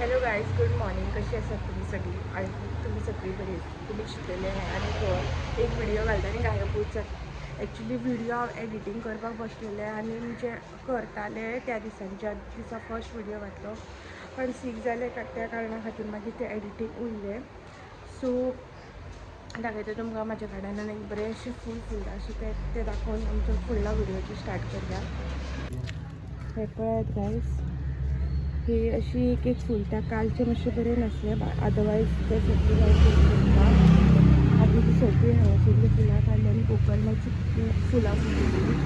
Hello guys, good morning. कशी आसात तुमी सगळी? I hope तुमी सगळी बरी आसतली. तुमी चिंतलेले हे आनी एक व्हिडिओ घालता आनी गायबूच जाता. एक्चुली व्हिडिओ हांव एडिटींग करपाक बसलेलें आनी म्हणजे करताले त्या दिसांनी, ज्या दिसा फर्स्ट व्हिडिओ घातलो, पण सीक जालें त्या कारणा खातीर मागीर तें एडिटींग उरलें. सो दाखयता तुमकां म्हाज्या गार्डनान एक बरेंशें फूल फुल्लां, सो तें दाखोवन आमचो फुडलो व्हिडिओची स्टार्ट करया. हें पळयात गायज, ही अशी एक एक फुलता. कालचें मातशें बरें नासलें, अदरवायज तें सगळीं फूल फुलता. आतां ती सगळीं हांगासरलीं फुलां काडली आनी गोकर्णाची खूब फुलां फुलिल्लीं.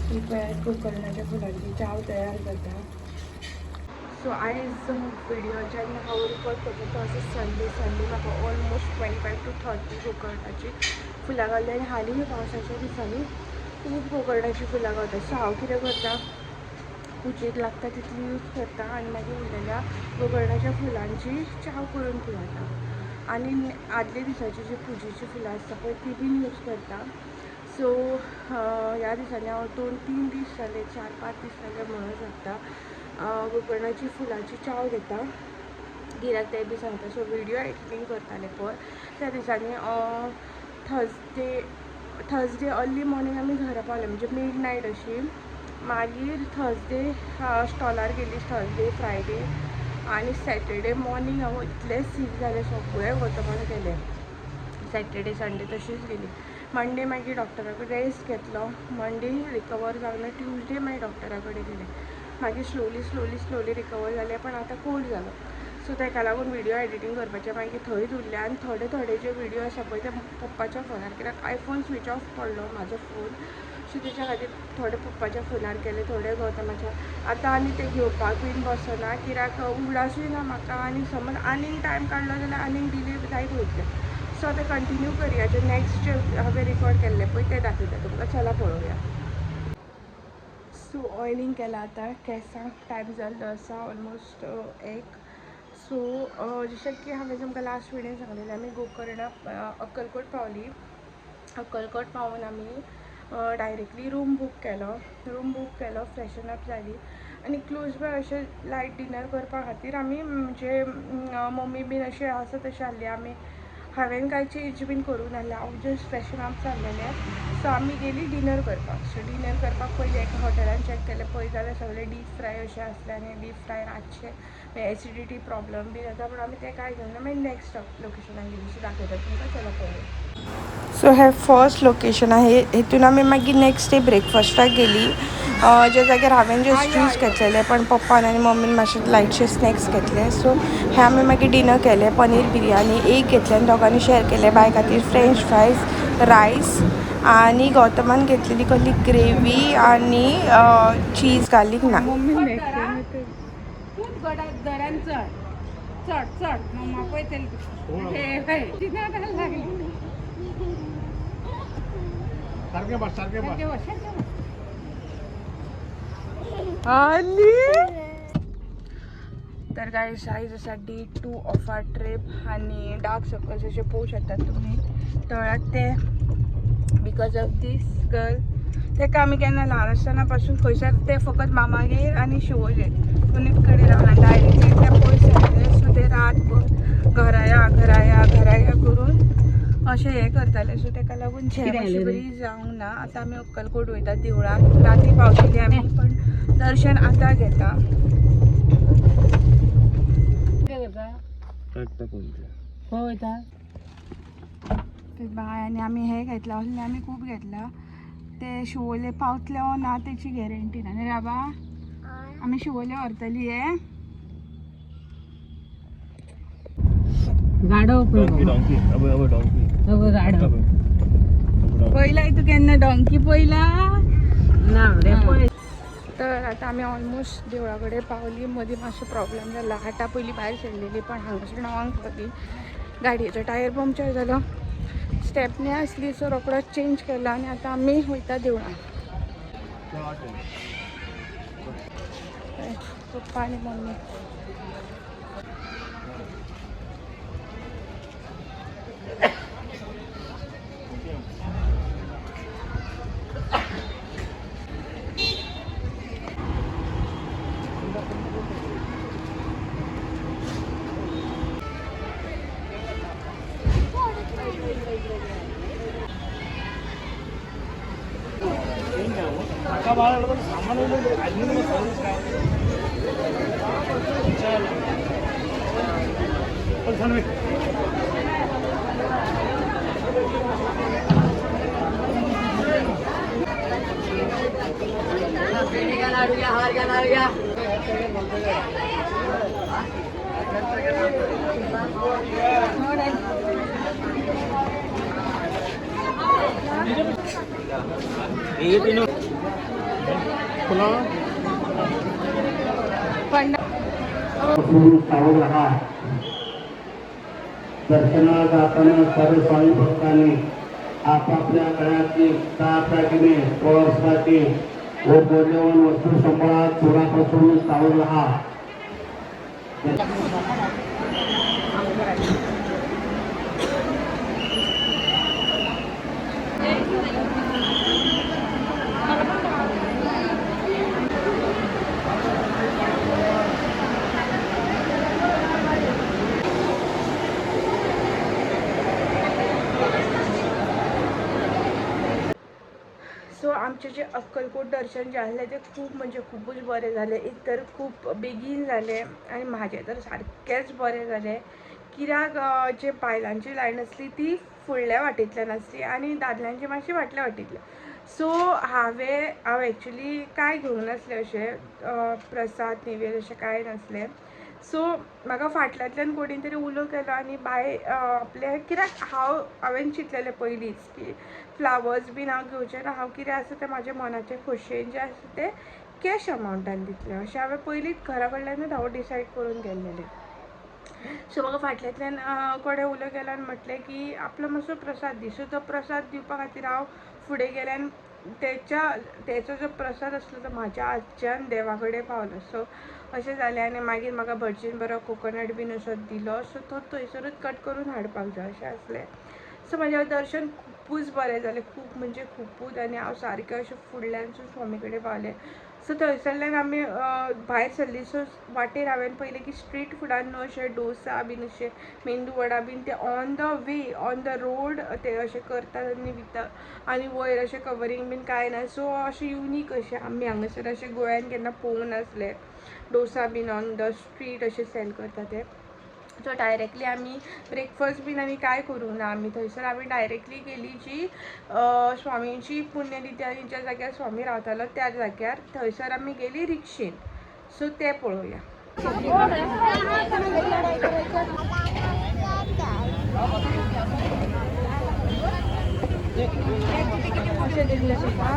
ही पळयात गोकर्णाच्या फुलांची चाव तयार जाता. सो आयज व्हिडिओच्यान हांव रिकॉर्ड करता तो आसा संडे. संडे म्हाका ऑलमोस्ट 25 to 30 गोकर्णाची फुलां गावली आनी हालीं पावसाच्या दिसांनी खूब गोकर्णाची फुलां गावता. सो हांव कितें करता, पुजेक लागता तितली यूज करता आनी मागीर उरलेल्या गोकर्णाच्या फुलांची चाव करून पिवता. आनी आदल्या दिसाची जी पुजेची फुलां आसता पळय ती बीन यूज करता. सो ह्या दिसांनी हांव 2-3 दीस जाले, 4-5 दीस जाले म्हणूंक शकता, गोकर्णाची फुलांची चाव घेता. कित्याक तें बी सांगता. सो व्हिडियो एडिटींग करताले पळय त्या दिसांनी थर्सडे अर्ली मॉर्निंग आमी घरा पावले, म्हणजे मिड नायट अशी. मागीर थर्सडे स्टॉलार गेली, थर्सडे फ्रायडे आनी सॅटर्डे मॉर्निंग हांव इतलें सीक जालें, सगळें गौतमान केलें. सॅटर्डे संडे तशीच गेली. मंडे मागीर डॉक्टरा कडेन रेस्ट घेतलो, मंडे रिकवर जावन ट्युजडे मागीर डॉक्टरा कडेन गेलें. मागीर स्लोली स्लोली स्लोली रिकवर जालें, पण आतां कोल्ड जालो. सो ताका लागून व्हिडियो एडिटींग करपाचें मागीर थंयच उरलें. आनी थोडे थोडे जे व्हिडियो आसा पळय ते पप्पाच्या फोनार, कित्याक आयफोन स्विच ऑफ पडलो म्हाजो फोन, सो तेच्या खातीर थोडे पप्पाच्या फोनार केले, थोडे गौतमाच्या. आतां आनी ते घेवपाक बीन बसना, कित्याक उगडासूय ना म्हाका आनी समज आनीक टायम काडलो जाल्यार आनीक डिले जायत वयतले. सो आतां कंटिन्यू करया, जे नेक्स्ट जे हांवें रिकॉर्ड केल्लें पळय तें दाखयता तुमकां. चला पळोवया. सो ऑयलिंग केलां आतां केंसांक, टायम जाल्लो आसा ऑलमोस्ट 1. सो जशें की हांवें तुमकां लास्ट व्हिडियोन सांगलेलें, आमी गोकर्णा अक्कलकोट पावली. अक्कलकोट पावून आमी डायरेक्टली रूम बूक केलो. रूम बूक केलो, फ्रेशन अप जाली आनी क्लोज बाय अशें लायट डिनर करपा खातीर आमी म्हणजे मम्मी बीन अशें आसा तशें आहली. आमी हांवें कांय चेंज बीन करूं नासलें, हांव जस्ट फ्रेशन अप जाल्लेलें. सो आमी गेली डिनर करपाक. सो डिनर करपाक पयलीं एका हॉटेलान चॅक केलें पळय जाल्यार सगळें डीप फ्राय अशें आसलें आनी डीप फ्राय रातचें मागीर एसिडिटी प्रॉब्लम बी जाता, पूण आमी तें कांय घेवना. मागीर नेक्स्ट लोकेशनाक गेली. सो दाखयता तुमकां, चला पळोवया. सो हें फर्स्ट लोकेशन आहे, हेतून आमी मागीर नेक्स्ट डे ब्रेकफास्टाक गेली, ज्या जाग्यार हांवें जस्ट ज्यूस घेतलेले, पण पप्पान आनी मम्मीन मातशे लायटशे स्नॅक्स घेतले. सो हें आमी मागीर डिनर केलें. पनीर बिरयानी एक घेतलें आनी दोगांनी शेअर केलें. बाय खातीर फ्रेंच फ्रायज, रायस आनी गौतमान घेतलेली कसली ग्रेवी आनी चीज गार्लीक ना. चड चड मम्मा पळयतली. सारकें बस, सारकें बस. आली. तर गायज आयज आसा डे 2 ऑफ our trip आनी डार्क सर्कल्स अशे पळोवंक शकतात तुमी तळ्याक, ते because of these girl. ताका आमी केन्ना ल्हान आसतना पासून खंयसर ते फकत मामागेर आनी शिवोले कोणीच कडेन रावना, डायरेक्टली ते पयस जाले. सो ते रातभर घरा या घरा या घरा या करून अशें हें करताले. सो ताका लागून झेम अशी बरी जावंक ना. आतां आमी अक्कलकोट वयता देवळाक, राती पावतली आमी, पण दर्शन आतां घेता. बाय. आनी आमी हें घेतलां, असलें आमी खूब घेतलां. ते शिवोले पावतले वो ना तेची गॅरंटी ना. न्ही बाबा, आमी शिवोले व्हरतली हे गाडो डोंकी, डोंकी, गाडो पयला तूं केन्ना डोंकी पयला ना रे पळय. तर आतां आमी ऑलमोस्ट देवळा कडेन पावली. मदीं मातसो प्रॉब्लम जाला, आतां पयलीं भायर सरलेली पण हांगासर णवांक पावली. गाडयेचो टायर पंक्चर जालो, स्टेपनी आसली, सो रोकडोच चेंज केलो आनी आतां आमी वयता देवळान. पप्पा आनी मम्मी. पण सावध राहा. दर्शनाला जाताना सर्व स्वामी भक्तांनी आपापल्या गळ्यातली दागिने, पर्ससाठी व मौल्यवान वस्तू सांभाळा. चोरापासून सावध राहा. सो आमचे जे अक्कलकोट दर्शन जे आसलें ते खूब म्हणजे खुबूच बरें जालें. एक तर खूब बेगीन जालें आनी म्हाजें तर सारकेंच बरें जालें, कित्याक जे बायलांची लायन आसली ती फुडल्या वाटेंतल्यान आसली आनी दादल्यांची मातशी फाटल्या वाटेंतल्यान. सो हांव एक्चुली कांय घेवंक नासलें अशें, प्रसाद निवेद अशें कांय नासलें. सो म्हाका फाटल्यांतल्यान कोणीन तरी उलो केलो आनी बाय आपलें, कित्याक हांवें चिंतलेलें पयलींच की फ्लावर्स बीन हांव घेवचें ना, हांव कितें आसा तें म्हाज्या मनाचे खोशयेन जें आसा तें कॅश अमावंटान दितलें अशें हांवें पयलींच घरा कडल्यानूच हांव डिसायड करून गेल्लेलें. सो म्हाका फाटल्यांतल्यान कोणें उलो केलो आनी म्हटलें की आपलो मातसो प्रसाद दी. सो तो प्रसाद दिवपा खातीर हांव फुडें गेलें आनी तेचो जो प्रसाद आसलो तो म्हाज्या हातच्यान देवा कडेन पावलो. सो अशें जालें आनी मागीर म्हाका भटजीन बरो कोकोनट बीन असो दिलो. सो तो थंयसरूच कट करून हाडपाक जाय अशें आसलें. सो म्हाजें दर्शन खुबूच बरें जालें, खूब म्हणजे खुबूच. आनी हांव सारकें अशें फुडल्यानसून स्वामी कडेन पावलें. सो थंयसरल्यान आमी भायर सरलीं. सो वाटेर हांवें पळयलें की स्ट्रीट फुडान न्हू अशें डोसा बीन अशें मेंदू वडा बीन ते on the way on the road ते अशें करतात आनी विकतात आनी वयर अशें कवरींग बीन कांय ना. सो अशें युनीक अशें आमी हांगासर अशें गोंयान केन्ना पळोवंक नासलें, डोसा बीन ऑन the street अशें सेल करता ते. सो डायरेक्टली आमी ब्रेकफास्ट बीन आनी कांय करूंक ना आमी थंयसर, आमी डायरेक्टली गेली जी स्वामीची पुण्यतिथी आनी ज्या जाग्यार स्वामी रावतालो त्या जाग्यार, थंयसर आमी गेली रिक्षेन. सो तें पळोवया. अशें दिसलें तुका?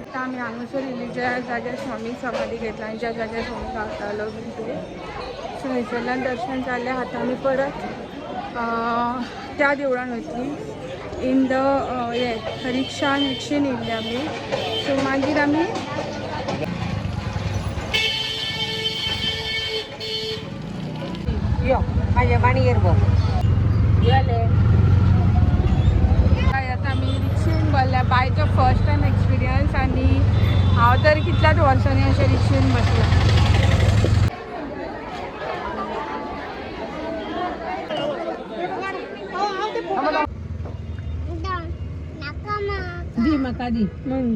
आतां आमी हांगासर येयली ज्या जाग्यार स्वामी समाधी घेतला आनी ज्या जाग्यार स्वामी रावतालो बीन ते. सो थंयसरल्यान दर्शन जालें. आतां आमी परत त्या देवळान वयतली इन the हे रिक्षान, रिक्षेन येयल्ले आमी. सो मागीर आमी यो माझ्या माणयेर बस. आतां आमी रिक्षेन बसल्या. बायचो फर्स्ट टायम एक्सपिरियन्स आनी हांव तर कितल्याच वर्सांनी अशें रिक्षेन बसलां. दी म्हाका दी मग.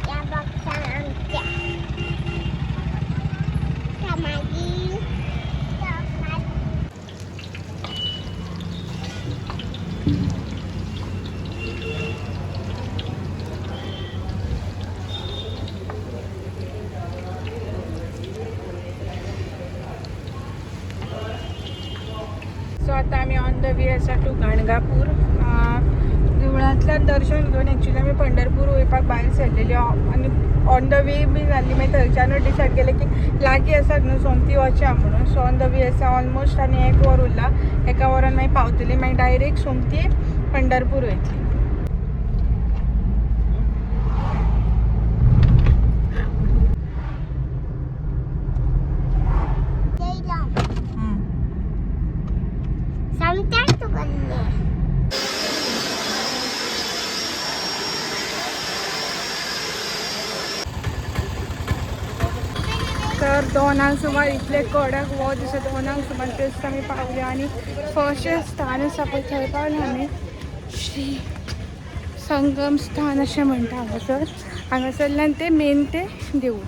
या बॉक्सान आमच्या त्या मागीर त्या सो आतां आमी ऑन the way आसा टू गाणगापूर. देवळांतल्यान दर्शन घेवन एक्चुली आमी पंढरपूर वयपाक भायर सरलेली आनी ऑन the way बी जाल्ली. मागीर थंयच्यानूच डिसायड केलें की लागीं आसात न्हू सोमती वचया म्हणून. सो ऑन the way आसा ऑलमोस्ट आनी एक वर उरलां, एका वरान मागीर पावतली, मागीर डायरेक्ट सोमती पंढरपूर वयतली. Sometimes to गल्ले. तर 2 सुमार इतले कडक वत दिसता 2 सुमार जस्ट आमी पावले आनी फर्स्ट स्थान आसा पळय थंय पावले आमी. श्री संगम स्थान अशें म्हणटा हांगासर. हांगासरल्यान तें मेन तें देवूळ.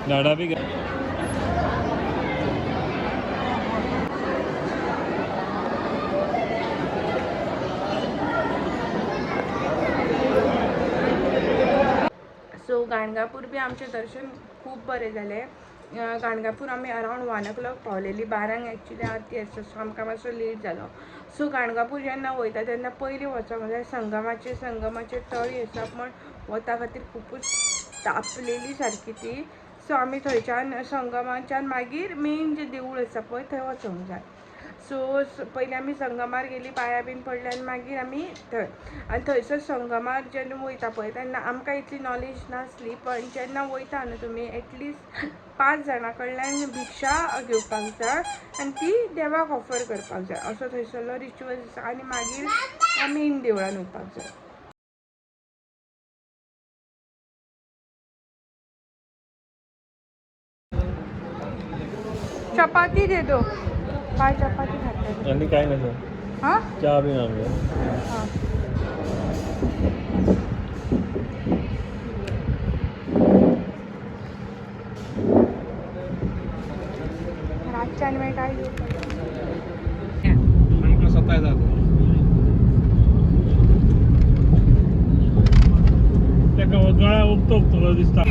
दादा बी. सो गाणगापूर बी आमचें दर्शन खूब बरें जालें. गाणगापूर आमी अरावंड 1 o'clock पावलेली. 12 एक्चुली आरती आसता, सो आमकां मातसो लेट जालो. सो गाणगापूर जेन्ना वयता तेन्ना पयलीं वचोंक जाय संगमाचेर. संगमाचेर तळी आसा पण वता खातीर खुबूच तापलेली सारकी ती. सो आमी थंयच्यान संगमाच्यान मागीर मेन जें देवूळ आसा पळय थंय वचोंक जाय. सो पयलीं आमी संगमार गेली, पांयां बीन पडले आनी मागीर आमी थंय. आनी थंयसर संगमार जेन्ना वयता पळय तेन्ना आमकां इतली नॉलेज नासली, पण जेन्ना वयता न्हू तुमी एटलिस्ट 5 जाणां कडल्यान भिक्षा घेवपाक जाय आनी ती देवाक ऑफर करपाक जाय, असो थंयसरलो रिच्युअल्स आसा. आनी मागीर मेन देवळान वचपाक जाय. चपाती दे दो बाय. चपाती खातले. आनी काय ना सर. हां. च्या बी ना आमगे. हां. रातच्या आनी मागीर काय घेवपाक. आमकां सताय जाता तेका गळ्या उगतो उगतो दिसता.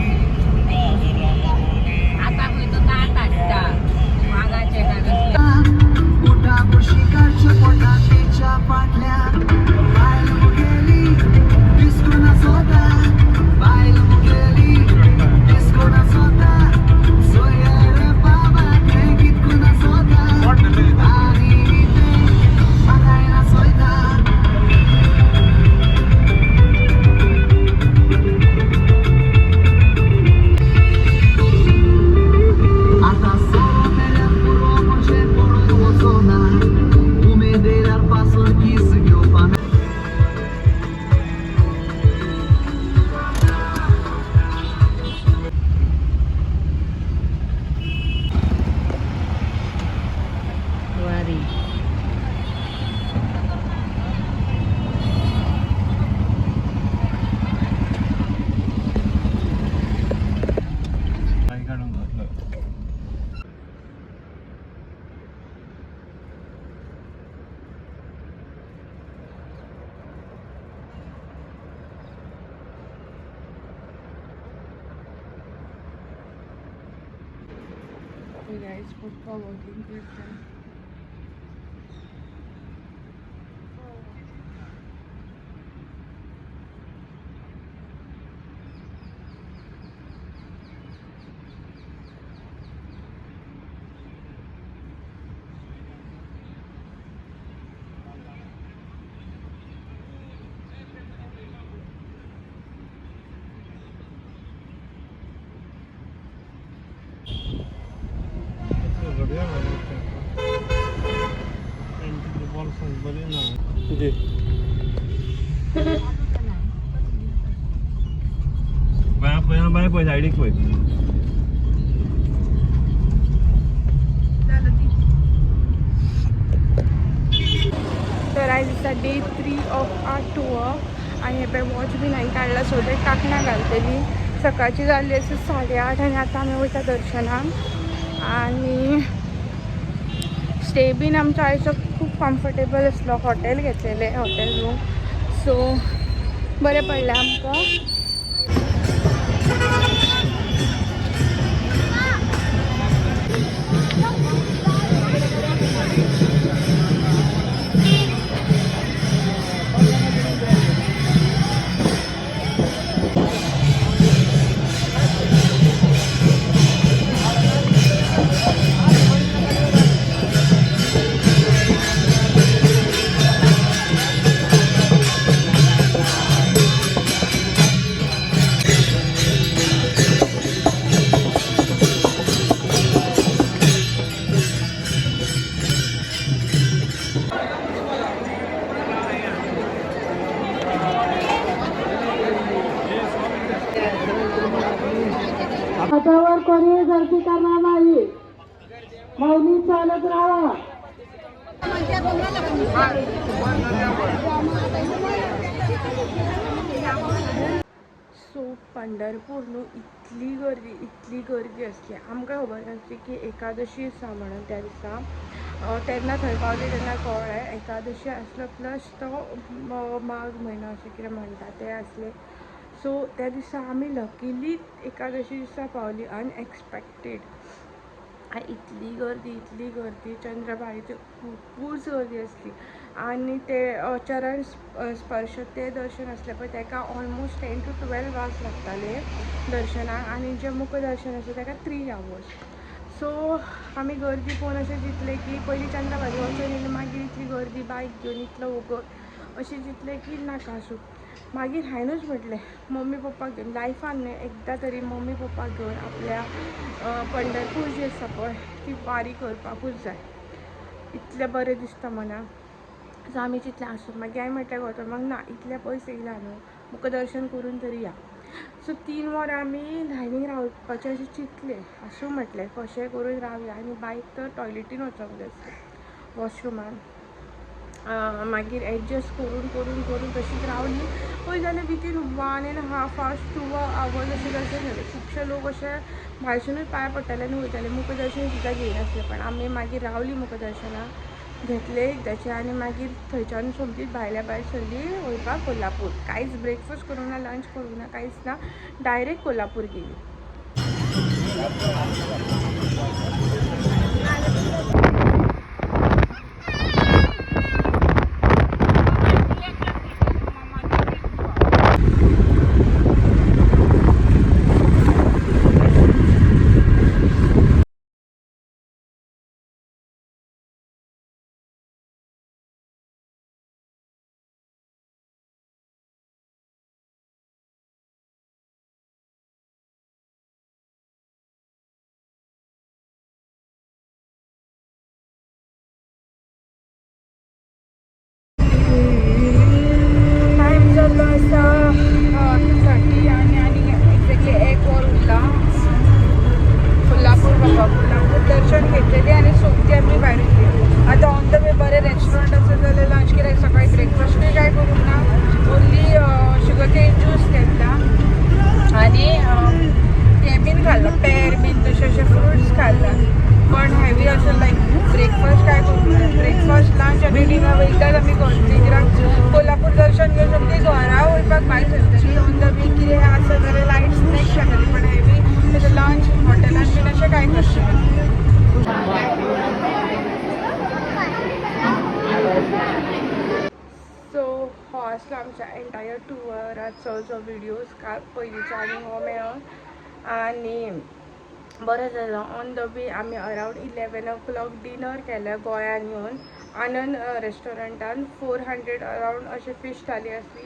आता खंय तो दांत हाडटा वागाचे काय कसले. वारी. काय काडून घातलं. गाईज, पप्पा वॉकिंग करता. किती बाय पळय, बाय पळय, सायडीक पळय. तर आयज आसा डे 3 ऑफ our tour आनी हे पळय वॉच बीन हांवें काडला, सो ते कांकणां घालतली. सकाळची जाल्ली आसा 8:30 आनी आतां आमी वयता दर्शनाक. आनी स्टे बीन आमचो आयचो खूब कम्फर्टेबल आसलो. हॉटेल घेतलेलें, हॉटेल रूम, सो बरें पडलें आमकां. घाटावर कोणीही गर्दी करणार नाही. मौनी चालत राहा. सो पंढरपूर न्हू इतली गर्दी, इतली गर्दी आसली, आमकां खबर नासली की एकादशी आसा म्हणून त्या दिसा. तेन्ना थंय पावली तेन्ना कळ्ळें एकादशी आसलो, प्लस तो माघ म्हयनो अशें कितें म्हणटा तें आसलें. सो त्या दिसा आमी लकिली एकादशी दिसा पावली, अनएक्सपेक्टेड. आनी इतली गर्दी, इतली गर्दी, चंद्रभागेची खुबूच गर्दी आसली. आनी ते चरण स्पर्श ते दर्शन आसलें पळय, ताका ऑलमोस्ट 10 to 12 hours लागताले दर्शनाक, आनी जें मुख दर्शन आसलें ताका 3 आवर्स. सो आमी गर्दी पळोवन अशें चिंतलें की पयलीं चंद्रभागे वचून आनी मागीर इतली गर्दी बायक घेवन इतलो वगत, अशें चिंतलें की नाका आसूं. मागीर हांवेंच म्हटलें मम्मी पप्पाक घेवन लायफान न्हय एकदां तरी मम्मी पप्पाक घेवन आपल्या पंढरपूर जी आसा पळय ती वारी करपाकूच जाय, इतलें बरें दिसता मनाक. सो आमी चिंतलें आसूं. मागीर हांवें म्हटलें गौतमाक ना, इतलें पयस येयला न्हू, मुखदर्शन करून तरी या. सो 3 वरां आमी लायनीक रावपाचें अशें चिंतलें, आसूं म्हटलें कशेंय करून रावया. आनी बायक तर टॉयलेटीन वचोंक जाय आसलें, वॉशरुमान. मागीर एडजस्ट करून करून करून तशीच रावली. पळय जाल्यार वितीन 1.5 hours 2 hours अशें दर्शन जालें. खुबशे लोक अशे भायरसुनूच पांय पडटाले आनी वयताले, मुखदर्शन सुद्दां घेयनासले. पण आमी मागीर रावली मुखदर्शनाक, घेतलें एकदाचें, आनी मागीर थंयच्यान सोमतीच भायल्या भायर सरली वयपाक कोल्हापूर. कांयच ब्रेकफास्ट करूंक ना, लंच करूंक ना, कांयच ना, डायरेक्ट कोल्हापूर गेली. टायम जाल्लो आसा 2:30 आनी आनी एक्झॅक्टली 1 वर उरलां. कोल्हापूर बाबा, कोल्हापूर दर्शन घेतलेलें आनी सोमती आमी भायर येयली. आतां ऑन the way बरें रेस्टॉरंट आसा जाल्यार लंच, कित्याक सकाळी ब्रेकफास्टूय कांय करूंक ना, ओन्ली शुगर केन ज्यूस घेतला आनी हें बीन खाल्लां, पेर बीन तशें अशें फ्रुट्स खाल्ला. पण हेवी असो लायक ब्रेकफास्ट काय करूंक ना. ब्रेकफास्ट, लंच आनी डिनर वयताच आमी करतली, कित्याक कोल्हापूर दर्शन घेवन सोमती घरा वयपाक भायर सरतली. ऑन the way कितें आसा जाल्यार लायट स्नॅक्स खातली, पण हेवी तशें लंच हॉटेलान बीन अशें कांय करचें ना. सो हो आसलो आमच्या एंटायर टुअराचो जो व्हिडियोज काल पयलींचो आनी हो मेळोन. आनी बरें जालें, ऑन the way आमी अरावंड 11 o'clock dinner केलें गोंयान येवन आनंद रेस्टॉरंटान. 400 अरावंड अशें फीश थाली आसली,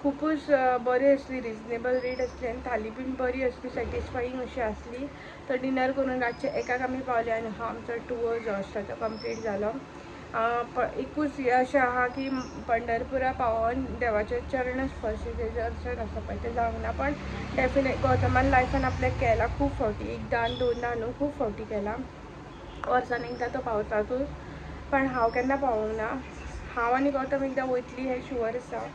खुबूच बरी आसली, रिजनेबल रेट आसली आनी थाली बीन बरी आसली, सॅटिस्फाईंग अशी आसली. तर डिनर करून रातचे 1 आमी पावले आनी हो आमचो टूर जो आसता तो कंप्लीट जालो. एकूच हें अशें आहा की पंढरपुरा पावोन देवाचे चरण स्पर्श जे दर्शन आसा पळय तें जावंक ना, पण डेफिनेट गौतमान लायफान आपल्याक केला खूब फावटी, एकदां दोनदां न्हू, खूब फावटी केला. वर्सान एकदां तो पावतातूच, पण हांव केन्ना पावोंक ना. हांव आनी गौतम एकदां वयतली हें शुअर आसा.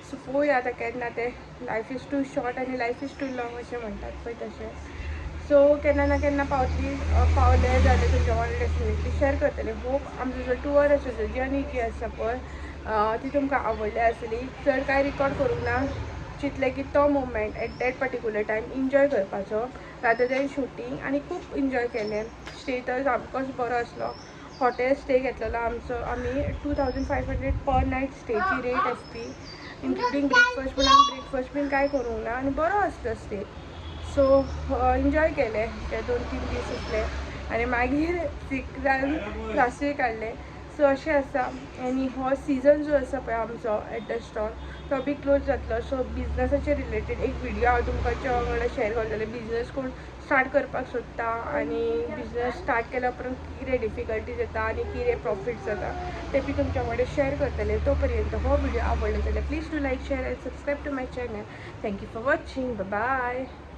सो पळोवया आतां केन्ना तें. लायफ is too short आनी लायफ is too long अशें म्हणटात पळय तशें. सो केन्ना ना केन्ना पावतली, पावले जाल्यार तुमच्या वांगडा डेफिनेटली शेअर करतले. होप आमचो जो टुअर आसा, जो जर्नी जी आसा पळय ती तुमकां आवडली आसली. चड कांय रिकॉर्ड करूंक ना, चिंतलें की तो moment at that particular time enjoy करपाचो रादर दॅन शुटींग. आनी खूब इन्जॉय केलें. स्टे तर सामकोच बरो आसलो. हॉटेल स्टे घेतलेलो आमचो आमी 2500 पर नायट स्टेची रेट आसली, इन्क्लुडींग ब्रेकफास्ट. पूण आमी ब्रेकफास्ट बीन कांय करूंक ना आनी बरो आसलो स्टे. सो एन्जॉय केले ते 2-3 दीस आसले आनी मागीर सीक जावन त्रासूय काडले. सो अशें आसा. आनी हो सिजन जो आसा पळय आमचो एट the stall तो बी क्लोज जातलो. सो बिजनसाचे रिलेटेड एक व्हिडियो हांव तुमकां वांगडा शेअर करतलें. बिजनस कोण स्टार्ट करपाक सोदता आनी बिजनस स्टार्ट केल्या उपरांत कितें डिफिकल्टीज येता आनी कितें प्रॉफिट जाता ते बी तुमच्या वांगडा शेअर करतलें. तो पर्यंत हो व्हिडियो आवडलो जाल्यार please do like, share and subscribe to my channel. Thank you for watching. Bye.